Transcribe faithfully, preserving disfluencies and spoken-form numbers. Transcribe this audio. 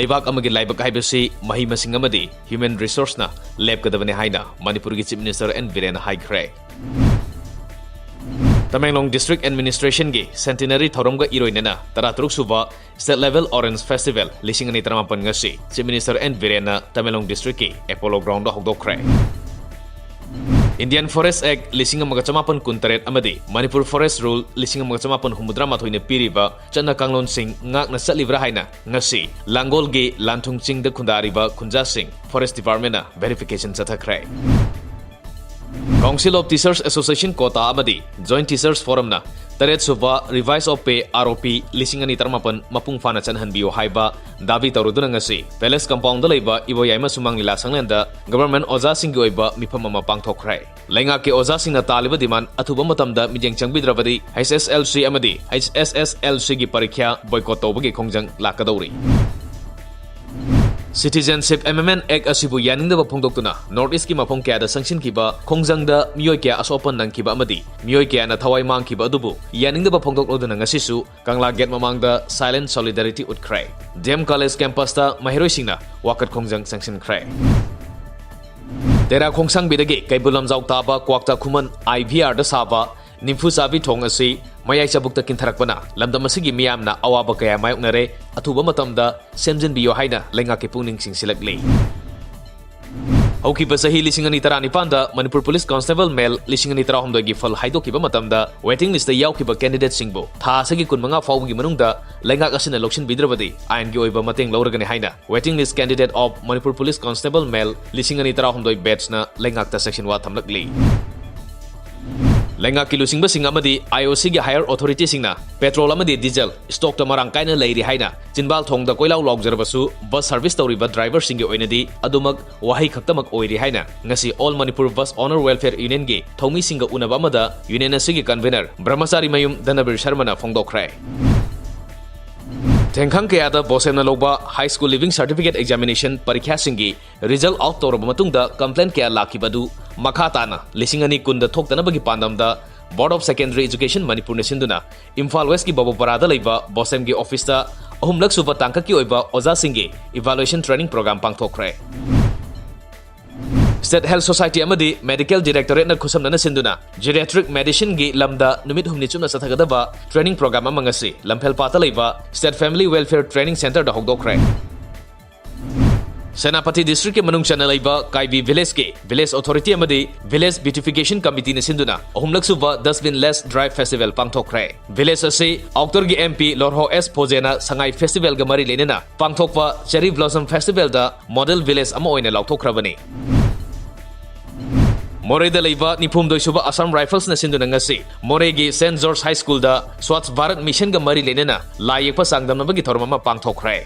ꯂꯩꯕꯥꯛ ꯑꯃꯒꯤ ꯂꯥꯏꯕꯛ ꯍꯥꯏꯕꯁꯤ ꯃꯍꯩ ꯃꯁꯤꯡ ꯑꯃꯗꯤ human resourceꯅ ꯂꯦꯞꯀꯗꯕꯅꯤ ꯍꯥꯏꯅ ꯃꯅꯤꯄꯨꯔꯒꯤ Chief Minister ꯑꯦꯟ ꯕꯤꯔꯦꯟꯅ ꯍꯥꯏꯈ꯭ꯔꯦ꯫ ꯇꯃꯦꯡꯂꯣꯡ District Administrationꯒꯤ Centenary ꯊꯧꯔꯝꯒ ꯏꯔꯣꯏꯅꯅ ꯇꯔꯥꯇꯔꯨꯛ ꯁꯨꯕ State Level Orange Festival ꯂꯤꯁꯤꯡ ꯑꯅꯤ ꯇꯔꯥꯃꯥꯄꯟ ꯉꯁꯤ Chief Minister ꯑꯦꯟ ꯕꯤꯔꯦꯟꯅ ꯇꯃꯦꯡꯂꯣꯡ Districtꯀꯤ Apollo Groundꯗ ꯍꯧꯗꯣꯛꯈ꯭ꯔꯦ꯫ Indian Forest Act ꯂꯤꯁꯤꯡ ꯑꯃꯒ ꯆꯃꯥꯄꯟ ꯀꯨꯟꯇꯔꯦꯠ ꯑꯃꯗꯤ Manipur Forest Rule ꯂꯤꯁꯤꯡ ꯑꯃꯒ ꯆꯃꯥꯄꯟ ꯍꯨꯝꯐꯨꯇꯔꯥꯃꯥꯊꯣꯏꯅ ꯄꯤꯔꯤꯕ ꯆꯠꯅ ꯀꯥꯡꯂꯣꯟꯁꯤꯡ ꯉꯥꯛꯅ ꯆꯠꯂꯤꯕ꯭ꯔꯥ ꯍꯥꯏꯅ ꯉꯁꯤ ꯂꯥꯡꯒꯣꯜꯒꯤ ꯂꯥꯟꯊꯨꯡ ꯆꯤꯡꯗ ꯈꯨꯟꯗꯥꯔꯤꯕ ꯈꯨꯟꯖꯥꯁꯤꯡ Forest Departmentꯅ verification ꯆꯠꯊꯈ꯭ꯔꯦ꯫ Council of Teachers Association ꯀꯣꯇꯥ ꯑꯃꯗꯤ Joint Teachers Forumꯅ ꯇꯔꯦꯠ ꯁꯨꯕ Revise of Pay, R O P, ꯂꯤꯁꯤꯡ ꯑꯅꯤ ꯇꯔꯥꯃꯥꯄꯟ ꯃꯄꯨꯡ ꯐꯥꯅ ꯆꯠꯍꯟꯕꯤꯌꯨ ꯍꯥꯏꯕ ꯗꯥꯕꯤ ꯇꯧꯔꯗꯨꯅ ꯉꯁꯤ Palace Compoundꯗ ꯂꯩꯕ ꯏꯕꯣꯌꯥꯏꯃ ꯁꯨꯃꯥꯡ ꯂꯤꯂꯥ ꯁꯪꯂꯦꯟꯗ government ꯑꯣꯖꯥꯁꯤꯡꯒꯤ ꯑꯣꯏꯕ ꯃꯤꯐꯝ ꯑꯃ ꯄꯥꯡꯊꯣꯛꯈ꯭ꯔꯦ꯫ ꯂꯩꯉꯥꯛꯀꯤ ꯑꯣꯖꯥꯁꯤꯡꯅ ꯇꯥꯜꯂꯤꯕ demand ꯑꯊꯨꯕ ꯃꯇꯝꯗ ꯃꯤꯠꯌꯦꯡ ꯆꯪꯕꯤꯗ꯭ꯔꯕꯗꯤ H S L C ꯑꯃꯗꯤ H S S L Cꯒꯤ ꯄꯔꯤꯈ꯭ꯌꯥ boycott ꯇꯧꯕꯒꯤ ꯈꯣꯡꯖꯪ ꯂꯥꯛꯀꯗꯧꯔꯤ꯫ Citizenship Amendment Act ꯑꯁꯤꯕꯨ ꯌꯥꯅꯤꯡꯗꯕ ꯐꯣꯡꯗꯣꯛꯇꯨꯅ North Eastꯀꯤ ꯃꯐꯝ ꯀꯌꯥꯗ ꯆꯪꯁꯤꯟꯈꯤꯕ ꯈꯣꯡꯖꯪꯗ ꯃꯤꯑꯣꯏ ꯀꯌꯥ ꯑꯁꯣꯛ ꯑꯄꯟ ꯅꯪꯈꯤꯕ ꯑꯃꯗꯤ ꯃꯤꯑꯣꯏ ꯀꯌꯥꯅ ꯊꯋꯥꯏ ꯃꯥꯡꯈꯤꯕ ꯑꯗꯨꯕꯨ ꯌꯥꯅꯤꯡꯗꯕ ꯐꯣꯡꯗꯣꯛꯂꯗꯨꯅ ꯉꯁꯤꯁꯨ ꯀꯪꯂꯥ gate ꯃꯃꯥꯡꯗ silent solidarity ꯎꯠꯈ꯭ꯔꯦ꯫ D M College campusꯇ ꯃꯍꯩꯔꯣꯏꯁꯤꯡꯅ ꯋꯥꯀꯠ ꯈꯣꯡꯖꯪ ꯆꯪꯁꯤꯟꯈ꯭ꯔꯦ꯫ ꯇꯦꯔꯥ ꯈꯣꯡꯁꯥꯡꯕꯤꯗꯒꯤ ꯀꯩꯕꯨꯜ ꯂꯝꯖꯥꯎ ꯇꯥꯕ ꯀ꯭ꯋꯥꯛꯇ ꯈꯨꯃꯟ I V Rꯗ ꯁꯥꯕ ꯅꯤꯝꯐꯨ ꯆꯥꯕꯤ ꯊꯣꯡ ꯑꯁꯤ ꯃꯌꯥꯏ ꯆꯕꯨꯛꯇ ꯀꯤꯟꯊꯔꯛꯄꯅ ꯂꯝꯗꯝ ꯑꯁꯤꯒꯤ ꯃꯤꯌꯥꯝꯅ ꯑꯋꯥꯕ ꯀꯌꯥ ꯃꯥꯌꯣꯛꯅꯔꯦ꯫ ꯑꯊꯨꯕ ꯃꯇꯝꯗ ꯁꯦꯝꯖꯤꯟꯕꯤꯌꯨ ꯍꯥꯏꯅ ꯂꯩꯉꯥꯛꯀꯤ ꯄꯨꯛꯅꯤꯡ ꯆꯤꯡꯁꯤꯜꯂꯛꯂꯤ꯫ ꯍꯧꯈꯤꯕ ꯆꯍꯤ ꯂꯤꯁꯤꯡ ꯑꯅꯤ ꯇꯔꯥꯅꯤꯄꯥꯟꯗ ꯃꯅꯤꯄꯨꯔ Police Constable male ꯂꯤꯁꯤꯡ ꯑꯅꯤ ꯇꯔꯥꯍꯨꯝꯗꯣꯏꯒꯤ ꯐꯜ ꯍꯥꯏꯗꯣꯛꯈꯤꯕ ꯃꯇꯝꯗ waiting listꯇ ꯌꯥꯎꯈꯤꯕ candidateꯁꯤꯡꯕꯨ ꯊꯥ ꯑꯁꯤꯒꯤ ꯀꯨꯟꯃꯉꯥ ꯐꯥꯎꯕꯒꯤ ꯃꯅꯨꯡꯗ ꯂꯩꯉꯥꯛ ꯑꯁꯤꯅ ꯂꯧꯁꯤꯟꯕꯤꯗ꯭ꯔꯕꯗꯤ ꯑꯥꯏꯟꯒꯤ ꯑꯣꯏꯕ ꯃꯇꯦꯡ ꯂꯧꯔꯒꯅꯤ ꯍꯥꯏꯅ Waiting List Candidate of Manipur Police Constable Male ꯂꯤꯁꯤꯡ ꯑꯅꯤ ꯇꯔꯥꯍꯨꯝꯗꯣꯏ batchꯅ ꯂꯩꯉꯥꯛꯇ ꯆꯦꯛꯁꯤꯟꯋꯥ ꯊꯝꯂꯛꯂꯤ꯫ ꯂꯩꯉꯥꯛꯀꯤ ꯂꯨꯆꯤꯡꯕꯁꯤꯡ ꯑꯃꯗꯤ I O Cꯒꯤ higher authorityꯁꯤꯡꯅ petrol ꯑꯃꯗꯤ diesel stockꯇ ꯃꯔꯥꯡ ꯀꯥꯏꯅ ꯂꯩꯔꯤ ꯍꯥꯏꯅ ꯆꯤꯟꯕꯥꯜ ꯊꯣꯡꯗ ꯀꯣꯏꯂꯥꯎ ꯂꯥꯎꯖꯔꯕꯁꯨ bus service ꯇꯧꯔꯤꯕ driverꯁꯤꯡꯒꯤ ꯑꯣꯏꯅꯗꯤ ꯑꯗꯨꯃꯛ ꯋꯥꯍꯩ ꯈꯛꯇꯃꯛ ꯑꯣꯏꯔꯤ ꯍꯥꯏꯅ ꯉꯁꯤ All Manipur Bus Owner Welfare Unionꯒꯤ ꯊꯧꯃꯤꯁꯤꯡꯒ ꯎꯅꯕ ꯑꯃꯗ union ꯑꯁꯤꯒꯤ convener ꯕ꯭ꯔꯍꯃꯆꯥꯔꯤ ꯃꯌꯨꯝ ꯙꯅꯕꯤꯔ ꯁꯔꯃꯅ ꯐꯣꯡꯗꯣꯛꯈ꯭ꯔꯦ꯫ ꯊꯦꯡꯈꯪ ꯀꯌꯥꯗ BOSEMꯅ ꯂꯧꯕ High School Leaving Certificate Examination ꯄꯔꯤꯈ꯭ꯌꯥꯁꯤꯡꯒꯤ result out ꯇꯧꯔꯕ ꯃꯇꯨꯡꯗ complaint ꯀꯌꯥ ꯂꯥꯛꯈꯤꯕ ꯑꯗꯨ ꯃꯈꯥ ꯇꯥꯅ ꯂꯤꯁꯤꯡ ꯑꯅꯤ ꯀꯨꯟꯗ ꯊꯣꯛꯇꯅꯕꯒꯤ ꯄꯥꯟꯗꯝꯗ Board of Secondary Education ꯃꯅꯤꯄꯨꯔꯅ ꯁꯤꯟꯗꯨꯅ ꯏꯝꯐꯥꯜ Westꯀꯤ ꯕꯕꯨꯄꯥꯔꯥꯗ ꯂꯩꯕ BOSEMꯒꯤ officeꯇ ꯑꯍꯨꯝꯂꯛ ꯁꯨꯕ ꯇꯥꯡꯀꯛꯀꯤ ꯑꯣꯏꯕ ꯑꯣꯖꯥꯁꯤꯡꯒꯤ Evaluation Training Program ꯄꯥꯡꯊꯣꯛꯈ꯭ꯔꯦ꯫ State Health Society ꯑꯃꯗꯤ Medical Directorate ꯅ ꯈꯨꯠꯁꯝꯅꯅ ꯁꯤꯟꯗꯨꯅ Geriatric Medicine ꯒꯤ ꯂꯝꯗ ꯅꯨꯃꯤꯠ ꯍꯨꯝꯅꯤ ꯆꯨꯞꯅ ꯆꯠꯊꯒꯗꯕ training program ꯑꯃ ꯉꯁꯤ ꯂꯝꯐꯦꯜꯄꯥꯠꯇ ꯂꯩꯕ State Family Welfare Training Center ꯗ ꯍꯧꯗꯣꯛꯈ꯭ꯔꯦ꯫ ꯁꯦꯅꯥꯄꯇꯤ district ꯀꯤ ꯃꯅꯨꯡ ꯆꯟꯅ ꯂꯩꯕ ꯀꯥꯏꯕꯤ village ꯀꯤ Village Authority ꯑꯃꯗꯤ Village Beautification Committee ꯅ ꯁꯤꯟꯗꯨꯅ ꯑꯍꯨꯝꯂꯛ ꯁꯨꯕ Dustbin Less Drive Festival ꯄꯥꯡꯊꯣꯛꯈ꯭ꯔꯦ꯫ Village ꯑꯁꯤ Outer ꯒꯤ M P ꯂꯣꯔꯍꯣ S ꯐꯣꯖꯦ ꯅ ꯁꯉꯥꯏ festival ꯒ ꯃꯔꯤ ꯂꯩꯅꯅ ꯄꯥꯡꯊꯣꯛꯄ Cherry Blossom Festival ꯗ model village ꯑꯃ ꯑꯣꯏꯅ ꯂꯥꯎꯊꯣꯛꯈ꯭ꯔꯕꯅꯤ꯫ ꯃꯣꯔꯦꯗ ꯂꯩꯕ ꯅꯤꯐꯨꯍꯨꯝꯗꯣꯏ ꯁꯨꯕ Assam Rifles ꯅ ꯁꯤꯟꯗꯨꯅ ꯉꯁꯤ ꯃꯣꯔꯦꯒꯤ Saint George High School ꯗ Swachh Bharat Mission ꯒ ꯃꯔꯤ ꯂꯩꯅꯅ ꯂꯥꯏ ꯌꯦꯛꯄ ꯆꯥꯡꯗꯝꯅꯕꯒꯤ ꯊꯧꯔꯝ ꯑꯃ ꯄꯥꯡꯊꯣꯛꯈ꯭ꯔꯦ꯫